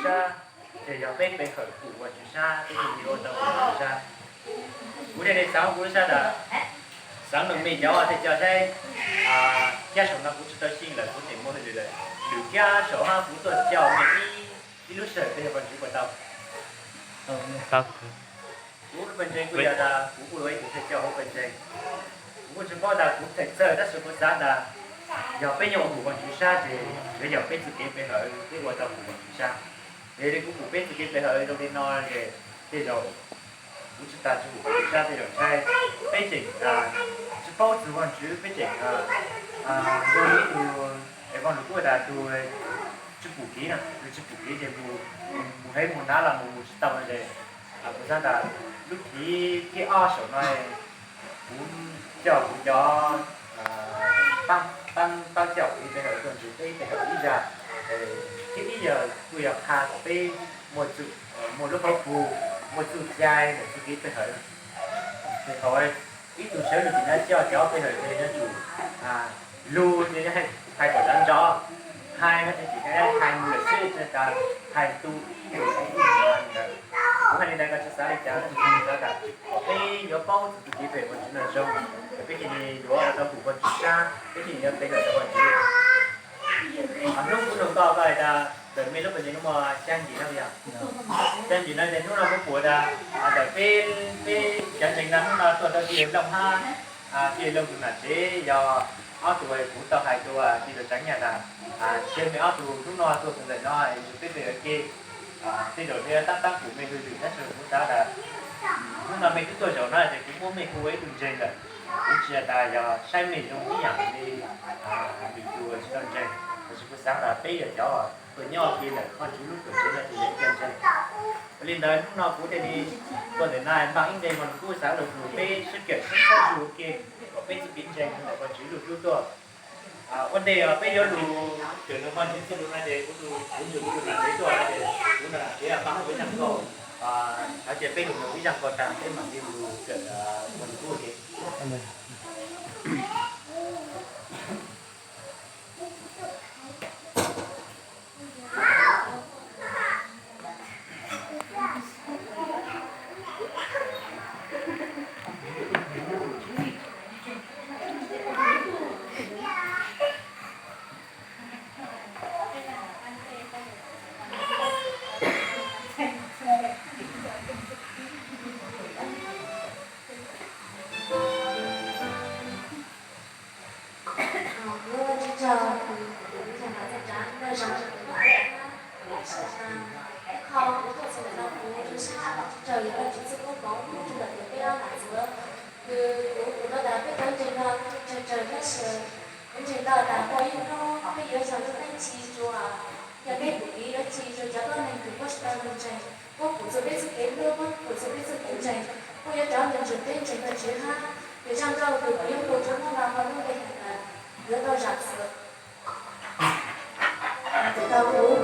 sab, ces yog peb pe hawm pum Vajtswv sab, peb thiaj li ua tau pum Vajtswv sab. Kuv thiaj li xaav kuv lub sab tas, xaav nug mej cov thawj coj saib, kiag saum no kuv tsi tau xyeej lawm, kuv tseem muaj hauj lwm lawm, lwm kiag saum hab kuv tuaj coj mej ib, ib lub sij hawm peb yog Vajtswv puas tau? Kuv lub pawg ntseeg kuj yog tas kuv kuj ua ib tug thawj coj huv pawg ntseeg. Kuv kuj tsi paub tas kuv theem txawj, tab sis kuv xaav tas yog peb yuav ua pum Vajtswv sab ces yuav yog peb txuj kev pe hawm peb ua tau pum Vajtswv sab. Yog li kuv pum peb txuj kev pe hawm zoo li no ces tej zaum kuv tsi tas tsi pum Vajtswv sab tej zaum ntshai. Peb tseem tsi paub txug Vajtswv, peb tseem zoo li ib tug, es Vajluskub tas tug tsi pum kev no, tug tsi pum kev ces mus heev mus nav los mus mus tsi tau no ces kuv xaav tas lub chiv thib ob saum no kuv coj kuv cov, pab, pab coj kuv pe hawm tuaj ntsib peb pe hawm ib zag, thib ib yog kuj yog qha kom peb muaj txuj, muaj lub qhov pum, muaj txuj cai ntawm txuj kev pe hawm. Ces thaum ib tug sawv lug tim no coj cov pe hawm ces yuav tsum lug ces hais kom zov ntsov, hais no ces tsis hais mus lawm xwb, tsis tas hais tu ib ntawd. Kuv hais li ntawd koj tsis xav li cas, tsis xav tas kom peb yuav paub txuj kev pe hawm Vajtswv no zoo, peb thiaj li yuav ua tau pum Vajtswv sab, peb thiaj li yuav pe hawm tau Vajtswv. Hnub kuv nug koj, koj hais tas ntawm mej lub pawg ntseeg no muaj xya yim no yog? Xya yim no ces hnub no kuv pum tas ntawm peb, peb cov ntseeg no hnub no tuaj rau tij Looj hab tij Looj tus nam tsev yog ob tug kuv tau hais rua tij Looj Tseeb Nyaj tas, tseg mej ob tug hnub no tuaj txug ntawm no es peb pe hawm ke, tej zaum peb tab tab pum mej hwj lwm tab sis kuv xav tas hnub no mej twb tuaj zaum no ces kuv muab mej hu ua ib tug ntseeg lawm. Kuv tsis tas yog saib mej zoo ib yam li lwm tus tsis tau ntseeg, tab sis kuv xav tas peb yog cov tuaj nyob ke ntawm Vajtswv lub tuam tsev no ces yog ib co ntseeg. Ua li ntawd hnub no kuv thiaj li tuaj ntawm no npaj ib ntej Vajluskub xaav lug lug peb sib kawm sib txhawb zug ua ke kom peb txuj kev ntseeg ntawm Vajtswv lug dlub tuaj. Ua ntej peb yuav lug kawm lug Vajtswv txuj lug no ces kuv, kuv nrug kuv tus nam tsev tuaj ces kuv tus nam tsev npaj ib zaj nkauj, hais tias peb lug mus ib zaj nkauj tag peb mam li lug kawm Vajluskub ua ke. Kuv ua tsaug, kuv yog Nam Txoj Tsav, npaj zog rau tus koj, ib qho kuv tuaj txog ntawm no kuv zoo siab, kuv tsaug yog Vajtswv txoj koob hmoov rau ntawm peb ob nam txiv. Kws kuv, kuv no tas peb cov ntseeg no tsawg tsawg tab sis kuv ntseeg tau tas muaj ib hnub peb yuav yog lub neej txi rua, yog peb pum kev yuav txi rua cov tuab neeg kws puab tsis tau ntseeg, puab pum txug peb txuj kev hlub, puab pum txug peb txuj kev ntseeg, puab yuav rov nrug ntsum peb ntseeg Vajtswv hab. Yog zaj nkauj kws kuv yuav hu rua hnub no muaj lub npe has tas yuav tau zam txim. Tau kuv